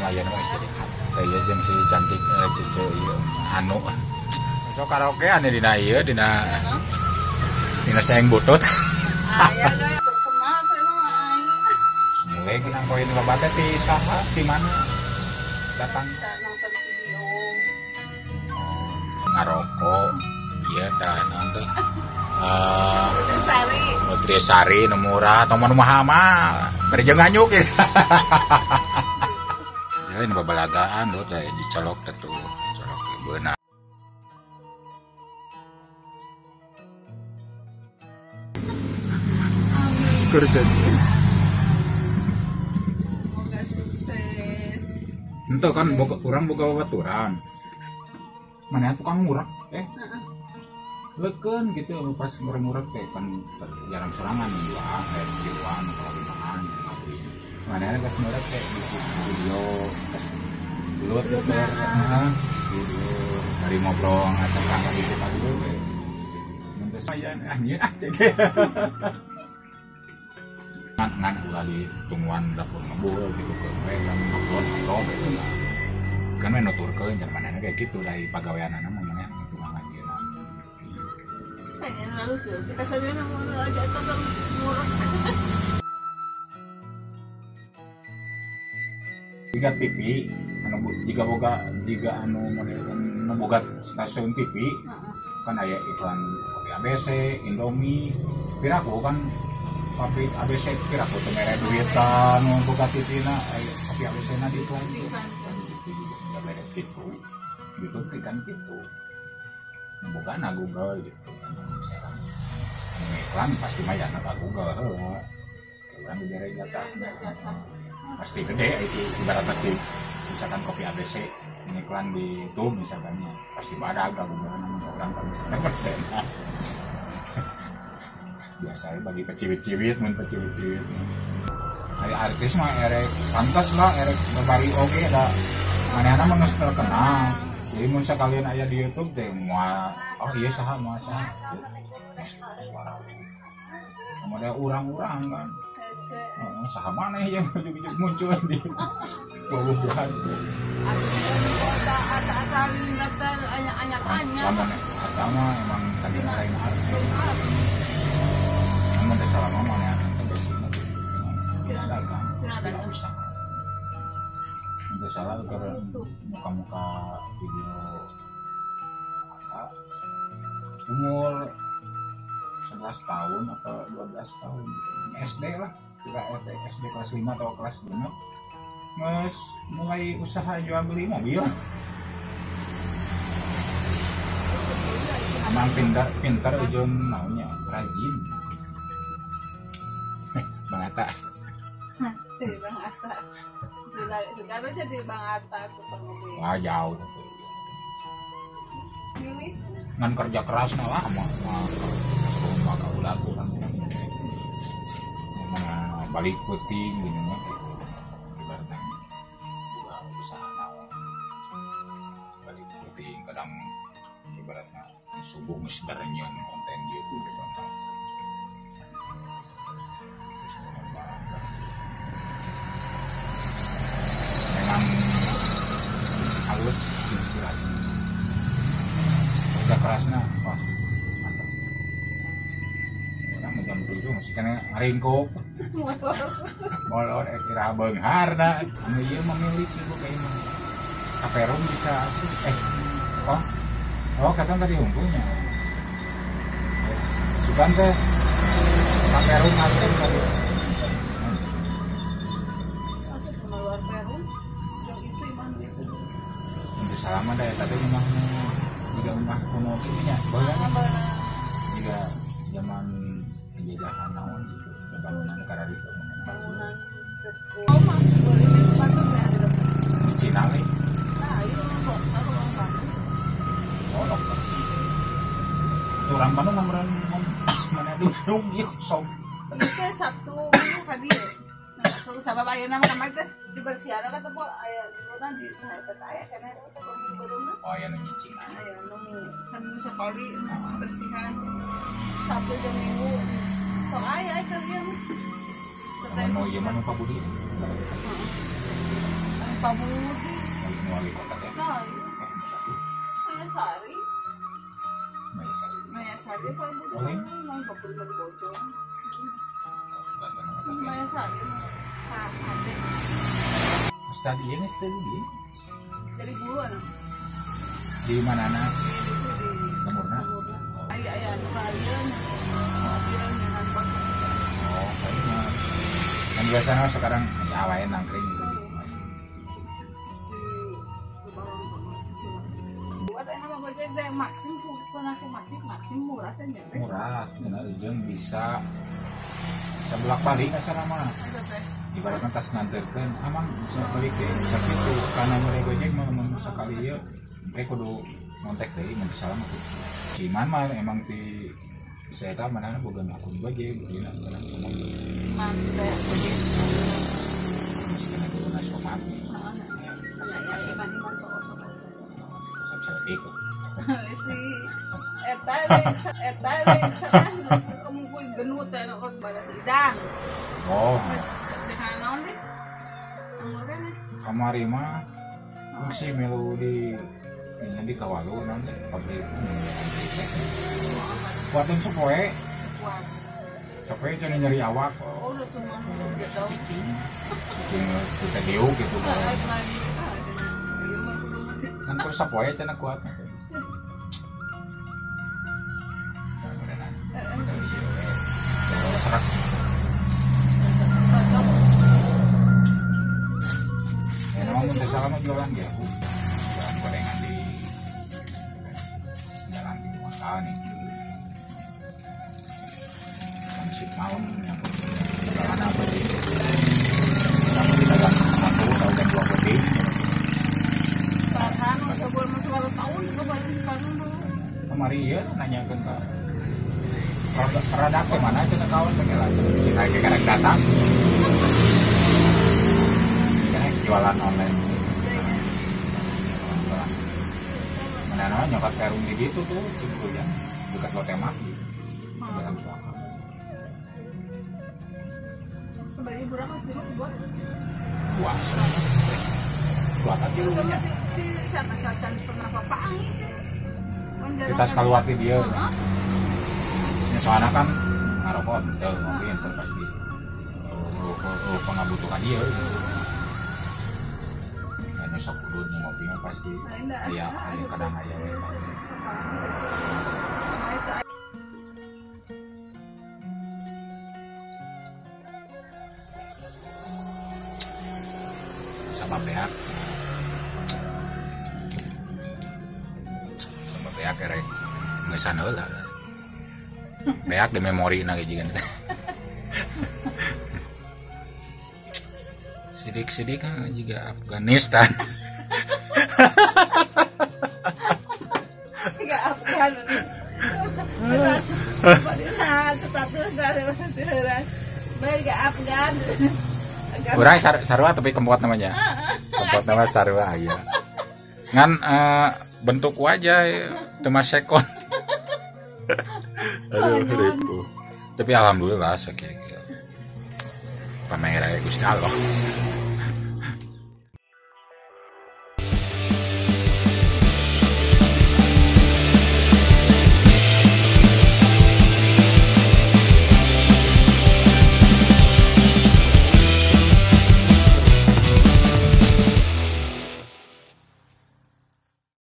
ayeuna mah jadi teh ieu jeung si cantik cece ieu anu. Sok karaokean dina ieu dina dina saeng butut. Aya da terkenal teh mah aing. Mulai kenang koin loba teh ti saha ti mana? Datang nonton video. Ngarokok ieu tah naon teh? Nutrisari. Nutrisari nu murah tong mah mahal. Bari jeung nganyuk. Ya ini babalagaan tuh teh dicolok teh tuh, colok beunang. Kerja. Semoga sukses. Ente kan boga urang boga babaturan. Mana tukang murah eh. Leukeun gitu pas ngurek-ngurek teh kan jarang serangan dua, tiluan atau limaan gitu. Mana pas ngurek teh di video pas dulu teh video dari ngobrol ngacak gitu kan dulu teh. Mun teh saya anjir ah cek. Ngan ulah di tungguan dapur ngebul gitu ke we kan upload upload gitu lah. Kan we nuturkeun jan manehna kayak gitu dari pagaweanana mah maneh tukang ngajieuna. Kayaknya lucu. Kita saja mau aja tonton murah. Jika TV anu jika boga jika anu anu boga stasiun TV kan aya iklan kopi ABC, Indomie, piraku kan kopi ABC piraku teu mere duit ka nu boga TV na kopi ABC na di iklan kan gitu juga mere kitu gitu kan kitu. Boga na Google gitu misalkan iklan pasti mah ya na Google heula. Urang dibere jatah. Pasti gede itu ibaratnya di misalkan kopi ABC iklan di YouTube misalkannya pasti badag Google nama orang kan misalnya persen. Biasanya bagi peciwit-ciwit mun peciwit-ciwit. Ari artis mah erek pantas lah erek babari oge da manehna mah geus terkenal. Jadi mun sakalian aya di YouTube teh moal oh iya saha moal saha. Suara. Kemudian urang-urang kan. Oh, saha maneh yang ujug-ujug muncul di puluhan. Ata mah emang tadi lain artis. Namun teh salah mah maneh teh besina gitu. Dagang. Tidak usah. Teu salah keur muka-muka video apa umur 11 tahun atau 12 tahun gitu. SD lah, kita SD kelas 5 atau kelas 6 nges mulai usaha jual beli mobil. Emang pintar ujung naonnya, rajin. Bang Atta. Jadi Bang Atta. Sekarang jadi Bang Atta tukang mobil. Wah, jauh. Ngan kerja keras nah lah mah mah kaulah kurang mana balik puting gini mah ibaratnya juga usaha naon balik puting kadang ibaratnya subuh geus darenyeun konten gitu gitu. Memang halus inspirasi kerja kerasnya wah mantap. Orang jam 7 masih kena ngaringkuk molor kira beungharna anu ieu memiliki ibu kayaknya kaperum bisa asup oh oh kata tadi hungkunya sugan teh kaperum asup tadi asup ke luar perum yang itu iman itu bisa lama deh tadi memang juga rumah kuno gitu nya baheula juga zaman penjajahan naon gitu bangunan negara itu bangunan oh masuk boleh itu ya di Cina nih nah itu orang dokter orang Bandung oh dokter itu orang Bandung nomor mana dulu ieu kosong itu Sabtu Minggu ka dieu sabab ayeuna mah kamari teh dibersihan ka teh aya liburan di teh aya kana teh pembeli barunya. Oh aya nu nyicingan. Aya nu saminggu sakali bersihan. Sabtu jeung Minggu. Sok aya eta ieu mah. Nu ieu mah nu pabudi. Heeh. Pak Budi. Wali kota teh. Nah, Mayasari. Mayasari. Mayasari Pak Budi. Mang Pak Budi lagi bocor. Mayasari. Pak Ade. Ustad ieu geus teu di. Dari guru anu. Di manana? Di Lemurna. Aya aya anu lain. Oh, kayaknya. Kan biasanya sekarang ya wae nangkring gitu. Buat enak mah Gojek deh Maxim pernah ke Maxim, Maxim murah saja. Murah, cenah jeung bisa bolak-balik asana mah. Ibaratnya tas nganterkeun, amang bisa balik deh, bisa kitu. Karena mulai Gojek mah mun sakali ieu engke kudu ngontek deui mun salah mah. Si Iman mah emang ti saya tahu mana boga akun Gojek gitu kan cuma Iman teh Gojek. Terus kena dulu nasomat. Heeh. Iman Iman sok-sok. Saeutik. Si eta eta kamu genut teh nu balas idang. Oh. Geus dengan naon deh? Angguran. Kamari mah si milu di ini di Kawalu naon teh pabrik. Kuatin sepoe. Kuat. Sepoe cenah nyeri awak. Oh, udah tuh mah. Biasa cicing. Cicing teh diuk gitu. Kan terus sapoe cenah kuat. Serak. Ya, memang mun teu salah mah jualan ge aku. Jualan gorengan di jalan di kota nih. Musik malam yang jalan apa sih? Sama kita jam 1 atau jam 2 pagi. Farhan udah boleh masuk baru tahun juga balik sekarang dulu. Kemari ya nanyakeun ka produk ke mana cenah kawan teh lah. Kita kadang datang. Karena jualan online. Jualan. Mana-mana nyokat karung di gitu tuh cingku ya. Dekat lote mati. Jalan Suaka. Sebagai berapa sih buat? Dua. Dua kaki lunya. Pernah papaang itu. Kita keluar di dia. Ya, soalnya kan ngarokok, teu ngopi ente pasti. Pengabutuhan dia. Ya sok kudu ngopi mah pasti. Aya aya kadang aya we. Sama beak. Sama beak erek ngeusan heula. Beak di memori na ge jiga. Sidik-sidik juga Afghanistan. Tiga Afghanistan. Status dari Afghan. Urang sarua tapi kempot namanya. Kempot nama sarua ya. Ngan bentuk wajah cuma sekon. Aduh ribu. Tapi alhamdulillah sakieu. Pameraya Gusti Allah.